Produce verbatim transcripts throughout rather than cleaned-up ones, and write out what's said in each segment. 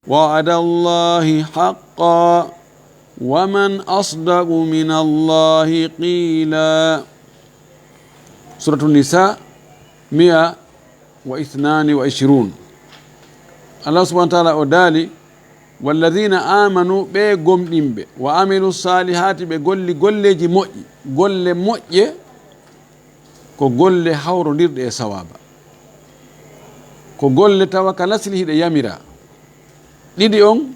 وعد الله حقا ومن أصدق من الله قيلا. Suratu Nisa, mi'a wa ithnani wa ishrun. Allah subhanahu wa ta'ala o daali, "Walladhina amanu," ɓe gomɗinɓe, "wa amilu salihati," ɓe golli golleeji moƴƴi, golle moƴƴe, ko golle hawrondirɗe e sawaaba. Ko golle tawa ka lasli hiɗe yamira. Ɗiɗi on,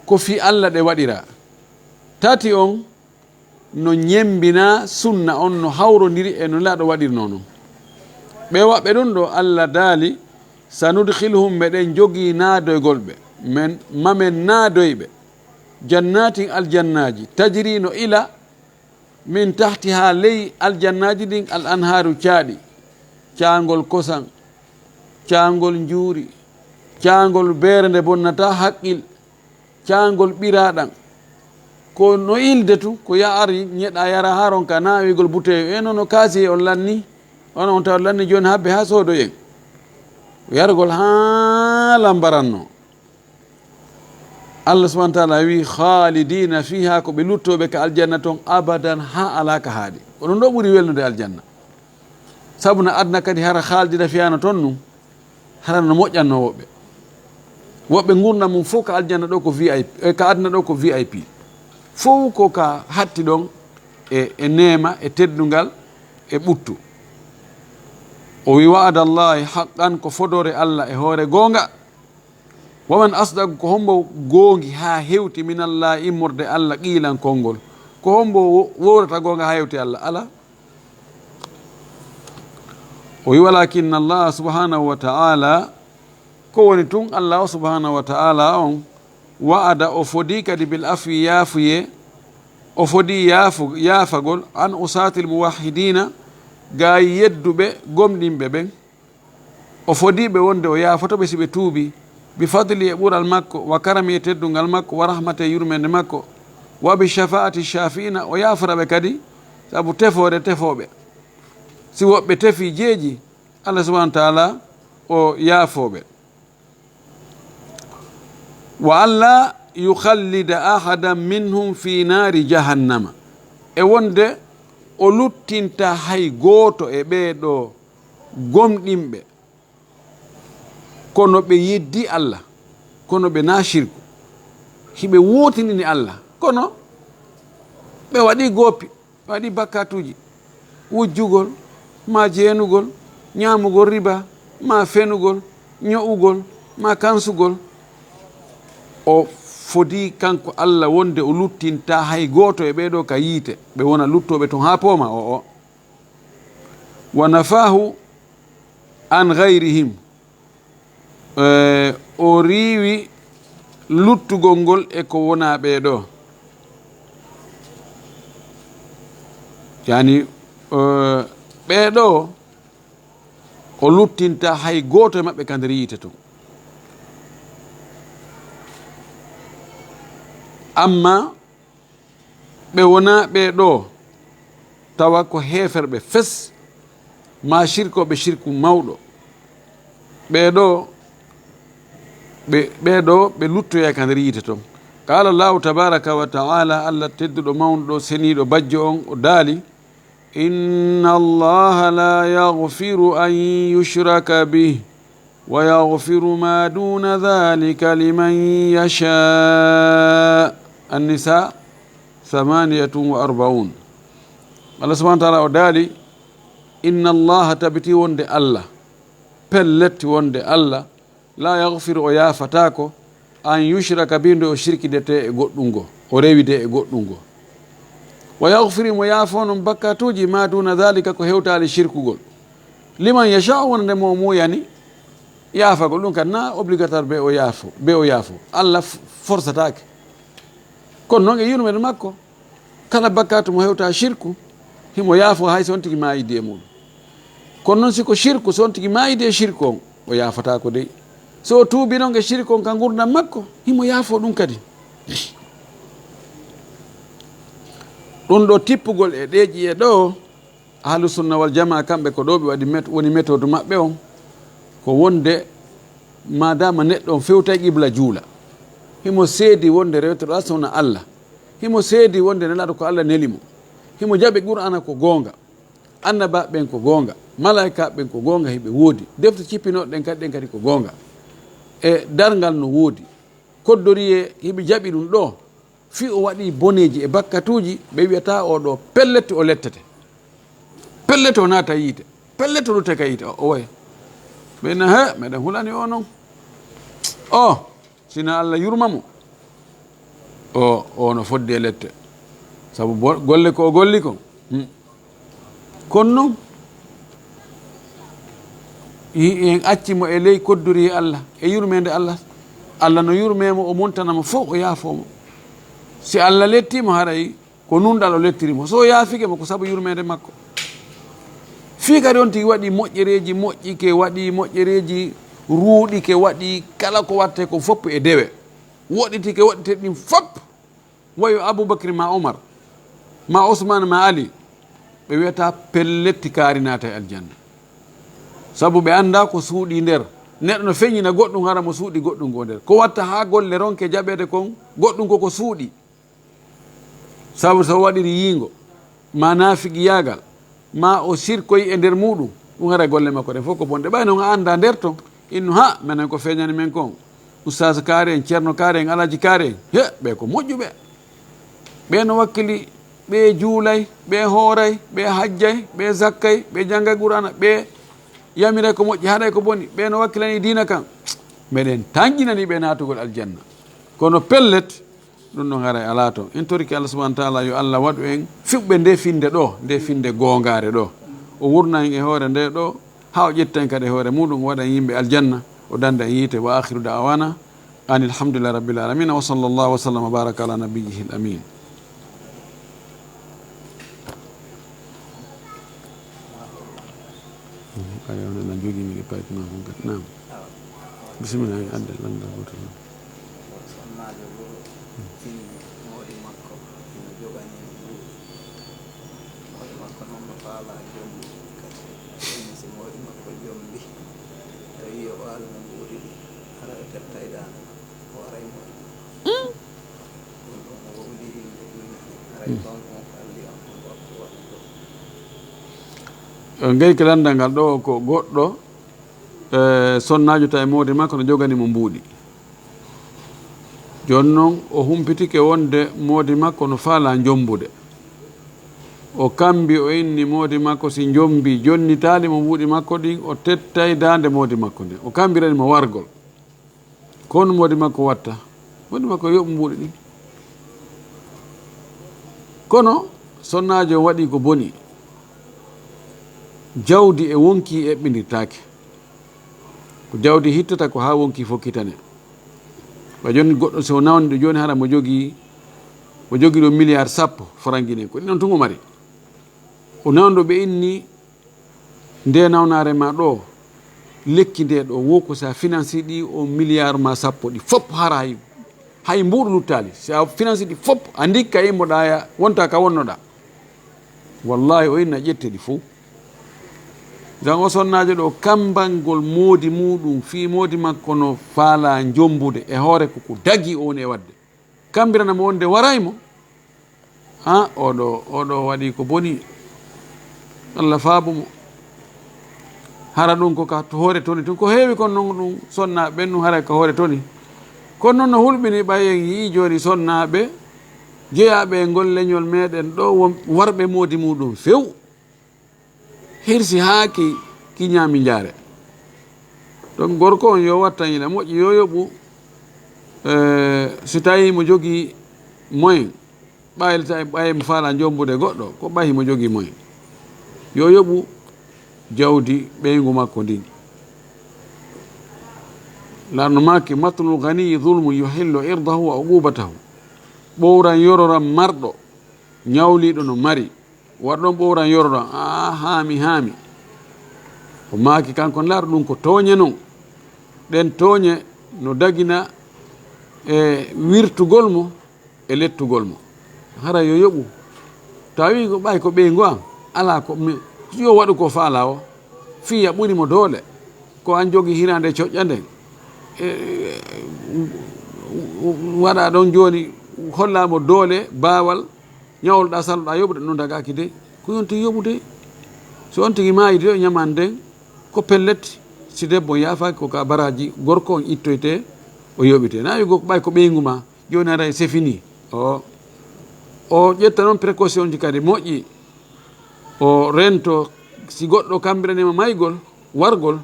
ko fii Allah ɗe waɗira. Tati on, no ñemmbina sunna on, no hawrondiri e no Nelaaɗo waɗirnoo non. Ɓe waɓɓe ɗun ɗoo, Allah daali, "Sanudkhilhum," meɗen jogii naadoygol ɓe, men, ma men naadoy ɓe, "jannatin," aljannaaji, "tajri," no ila, "min tahtiha," ley aljannaaji ɗin, "al anhaaru," caaɗi, caangol kosan, caangol njuuri, caangol beere nde bonnataa haqqil, caangol ɓiraaɗan. Ko no ilde tun, ko ya ari, ñeɗa, yara, haa ronka, na wi'ugol buteyo, e nono kaasiye on lanni, on, on tawa lanni jooni habbe haa soodoyen. Yargol haa lambaranno. Allah subhanahu wa ta'ala wi, "Khalidina fiha," ko ɓe luttooɓe ka aljanna ton abadan, haa alaa ka haaɗi. Ko ɗun ɗoo ɓuri welnude aljanna. Sabu na aduna kadi hara khalidina fiha no ton nun, hara no moƴƴannoo woɓɓe. Woɓɓe ngurndan mun fow ka aljanna ɗoo ko V I P, eh, ka aduna ɗoo ko V I P. Fow ko ka hatti ɗon e, e neema, e teddungal, e ɓuttu. O wi, "Wa'adallahi haqqan," ko fodoore Allah e hoore goonga. "Wa man asdaqu," ko hombo goongi haa hewti, "minallahi," immorde Allah, "qiilan," konngol. Ko hombo wo-, wowrata goonga haa hewti Allah? Alaa. O wi, "Walakinna Allah subhanahu wa ta'ala," ko woni tun Allah o subhanahu wa ta'ala on, "wa'ada," o fodi kadi, "bil afwi," yaafuye, o fodi yaafu-, yaafagol, "an usatil muwahhidina," gaa yedduɓe gomɗinɓe ɓen. O fodii ɓe wonde o yaafoto ɓe si ɓe tuubii, bi fadli e ɓural makko, wa karami e teddungal makko, wa rahmati e yurmeende makko, wa bi shafaati shafiina, o yaafora ɓe kadi sabu tefoore tefooɓe. Si woɓɓe tefii jeeji, Allah subhanahu wa ta'ala o yaafoo ɓe. Wa alla yukhallida ahadan minhum fi naari jahannama. E wonde o luttinta hay gooto e ɓee ɗoo gomɗinɓe, kono ɓe yeddii Allah, kono ɓe na shirku, hiɓe wootinini Allah, kono ɓe waɗii goppi, ɓe waɗii bakkatuuji, wujjugol, maa jeenugol, ñaamugol riba, maa fenugol, ño'ugol, maa kansugol. O fodii kanko Allah wonde o luttinta hay gooto e ɓee ɗoo ka yiite, ɓe wona luttooɓe ton haa pooma, o, o. Wa nafaahu an ghayrihim. Eh, o riiwi luttugol ngol e ko wonaa ɓee ɗoo. Yani, eh, ɓee ɗoo o luttinta hay gooto e maɓɓe ka nder yiite ton. Amma ɓe wonaa ɓee ɗoo, tawa ko heeferɓe fes, maa shirkooɓe shirku mawɗo. Ɓee ɗoo, ɓe, ɓee ɗoo, ɓe luttoyay ka nder yiite ton. Qaala Allaahu tabaaraka wa ta'aala, Allah tedduɗo, mawnuɗo, seniiɗo, bajjo on, o daali, "Inna Allaha la yaghfiru an yushraka bih, wa yaghfiru ma duna dhalika liman yasha." An-Nisa, thamaniyatun wa arba'un. Allah subhanahu wa ta'ala o daali, "Inna Allaha," tabiti wonde Allah, pellet wonde Allah, "la yaghfiru," o yaafataako, "an yushraka bih," nde o shirkidete e goɗɗum ngo, o rewide e goɗɗum ngo. "Wa yaghfiru," mo yaafo non bakkatuuji, "ma duna dhalika," ko hewtaali shirkugol. "Liman yasha," wonande mo o muuyani yaafagol. Ɗum kan na obligatoire be o yaafo, be o yaafo. Allah f-, forsataake. Kono non e yurmeende makko, kala bakkatu mo hewta shirku, himo yaafo hay so on tigi maayidi e muɗum. Kono non si ko shirku, so on tigi maayidi e shirku on, o yaafataako dey. So o tuubi non e shirku on ka ngurdam makko, himo yaafo ɗum kadi. Ɗum ɗo tippugol e ɗee ƴi'e ɗo, Ahlu Sunna wal Jamaa, kamɓe ko ɗo ɓe waɗi met-, woni méthode maɓɓe on, ko wonde Maadaama neɗɗo on fewtay qibla juula, himo seedi wonde rewetooɗo Alla so wonaa Alla, himo seedi wonde nelaaɗo ko Alla neli mo, himo jaɓi Qur'aana ko goonga, annabaaɓe ɓen ko goonga, malaa'ikaaɓe ɓen ko goonga, hiɓe woodi, defte cippinooɗe ɗen kadi, ɗen kadi ko goonga, e darngal no woodi, koddoriyee hiɓe jaɓi ɗum ɗoo, fii o waɗii boneeji e bakkatuuji, ɓe wi'ata oo ɗoo pellet o lettete. Pellet o naata yiite. Pellet o lutte ka yiite. O, o waye. Ɓe na, he, meɗen hulani o non. O, sina Alla yurma mo. O, o no fodde lette. Sabu bo-, golle ko o golli kon. Hmm. Kono non, i-, en acci mo e ley kodduri Alla, e yurmeende Alla. Alla no yurmee mo, o montana mo fof, o yaafoo mo. Si Alla lettii mo, haray ko nunɗal o lettiri mo. So o yaafike mo, ko sabu yurmeende makko. Fii kadi on tigi waɗi moƴƴereeji moƴƴike, waɗi moƴƴereeji ruuɗike, waɗi kala ko watte ko fof e dewe. Woɗɗitike, woɗɗite ɗin fof. Wayo Abubakri ma Omar, ma Usmaan, ma Ali, ɓe wiyata pelletti kaari naata e aljanna. Sabu ɓe annda ko suuɗi nder. Neɗɗo no feññina goɗɗum hara mo suuɗi goɗɗum ko nder. Ko watta haa golle ronke jaɓeede kon, goɗɗum ko ko suuɗi. Sabu so o waɗiri yiingo, ma naafiqiyaagal, ma o sirkoyi e nder muuɗum, ɗum hara golle makko ɗen fof ko bonɗe. Ɓay non a annda nder ton, innu ha, menen ko feeñani men kon. Ustaas kaari en, ceerno kaari en, alaaji kaari en, he, ɓe ko moƴƴuɓe. Ɓe no wakkili, ɓe juulay, ɓe hooray, ɓe hajjay, ɓe zakkay, ɓe janngay Qur'aana, ɓe yamiray ko moƴƴi, haɗay ko boni, ɓe no wakkilani diina kan. Meɗen tanƴinani ɓe naatugol aljanna. Kono pellet, ɗum ɗon haray alaa toon. En torike Allah subhanahu wa taala yo Allah waɗu en fiɓɓe nde finnde ɗo, nde finnde goongaare ɗo. O wurna en e hoore nde ɗo, haa o ƴetta en kadi e hoore muuɗum, o waɗa en yimɓe aljanna, o danda en yiite. Wa akhiru da'wana anil hamdulillahi rabbil alamin. Wa sallallahu wa sallam wa baraka ala nabiyyihi al amin. Ayo, on en jogii mi e payti ma kon kadi. Naam. Bismillah, adde lannda gooto. Sonnaajo goo fini moodi makko, ina joganii mo mbuuɗi. Moodi makko noon no faalaa jombi, kadi fini si moodi makko jombi, tawi yo ɓaalu mo mbuuɗi ɗi, hara o tettay daande makko, o waray moodi makko. Ɗum ɗoon o wowli yimɓe duña ɗi, haray toon on falli on ɗum waktu waɗugo. Ngeyke lanndal ngal ɗo ko goɗɗo, e, sonnaajo tawi moodi makko no jogani mo mbuuɗi. Jooni noon o humpitike wonde moodi makko no faalaa njombude. O kambi, o inni moodi makko si njombi jonnitaali mo mbuuɗi makko ɗin, o tettay daande moodi makko nden. O kambirani mo wargol. Ko honno moodi makko watta? Moodi makko yoɓu mbuuɗi ɗin. Kono sonnaajo on waɗi ko boni. Jawdi e wonkii eɓɓindirtaake. Ko jawdi hittata ko haa wonkii fof kitane. Wa jooni goɗɗo so o nawni ɗo jooni hara mo jogii, mo jogii ɗo milliard sappo franc guinéen. Ko ɗin ɗon tun o mari. O nawni ɗo ɓe inni nde nawnaare ma ɗo, lekki nde ɗo, wo ko sa finansi ɗi o milliard ma sappo ɗi fof hara hay, hay mbuuɗu luttaali. Si a finansi ɗi fof, a ndikka immoɗa ya, wonta ka wonnoɗa. Wallahi o inna ƴette ɗi fof. Jan o sonnaajo ɗo kambangol moodi muuɗum, fii moodi makko no faalaa njombude e hoore ko ko dagi o woni e waɗde. Kambirana mo wonde waray mo. Ah, oɗo, oɗo waɗi ko boni. Allah faabu mo. Hara ɗum ko ka to hoore toni tun. Ko heewi kon non ɗum sonnaaɓe ɓen ɗum haray ka hoore toni. Kono non no hulɓini ɓay en yi'i jooni sonnaaɓe jeyaaɓe e ngol leñol meɗen ɗo won warɓe moodi muuɗum few. Hirsi haa ki, ki ñaami njaare. Donc gorko on yo wattan ina moƴƴi, yo yoɓu, eh, si tawi mo jogii moyen, ɓayli tawi ɓay mo faala jombude goɗɗo, ko ɓay mo jogii moyen. Yo yoɓu jawdi ɓeyngu makko ndin. Laarno maaki, "Matlul ganiyi zulmun yuhillu irdahu wa uqubatahu." Ɓowran yororan marɗo, ñawliiɗo no mari. Waɗ ɗon ɓowran yororan, a haami, haami. O maaki kanko, laar ɗum ko tooñe non. Ɗen tooñe no dagina e wirtugol mo e lettugol mo. Hara yo yoɓu. Tawi ko ɓay ko ɓeyngu an, alaa ko mi, yo waɗu ko faala o. Fii a ɓuri mo doole. Ko an jogi hiraande coƴƴa nden. waɗa ɗon jooni, hollaamo doole, baawal, ñawloɗaa, salloɗaa yoɓude, ɗum dagaaki de. Ko yonti yoɓude. So on tigi maayi de, ñaman nden ko pellet. Si debbo yaafaaki, ko ka baraaji gorko on ittoyte, o yoɓite. Na wigo ɓay ko ɓeyngu ma, jooni aray c'est fini. O, o ƴetta noon précaution ji kadi moƴƴi. O rento, si goɗɗo kambiranima maygol, wargol,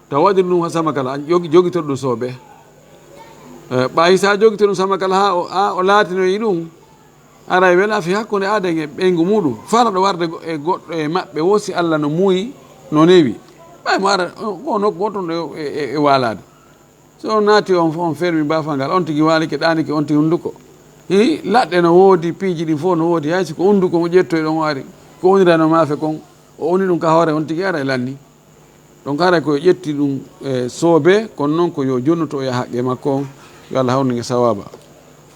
taw waɗiri ɗum ha samakala, a jogi-, jogitor ɗum soobe. Eh, ɓay sa jogitor ɗum samakala ha o, ha o laatinoyi ɗum, aray wela fi hakkunde aaden e ɓeyngu muɗum. Falaɗo warde go-, e goɗɗo e maɓɓe wo si Allah no muuyi, no newi. Ɓay mo ara, o, o nokku goto ɗo e, e, e walaade. So on naati on, on fermi baafal ngal, on tigi waalike, ɗaanike on tigi hunduko. Hi, laɗɗe no woodi, piiji ɗin fof no woodi, hay si ko hunduko mo ƴettoy ɗon o ari, ko onirano maafe kon, o oni ɗum ka hoore on tigi ara e lanni. Donc haray ko ƴetti ɗum e soobe, kono noon ko yo jonnuto o yaha haqqe makko on, yo Allah hawnu nge sawaba.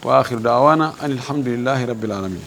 Wa akhiru da'wana anil hamdulillahi rabbil alamin.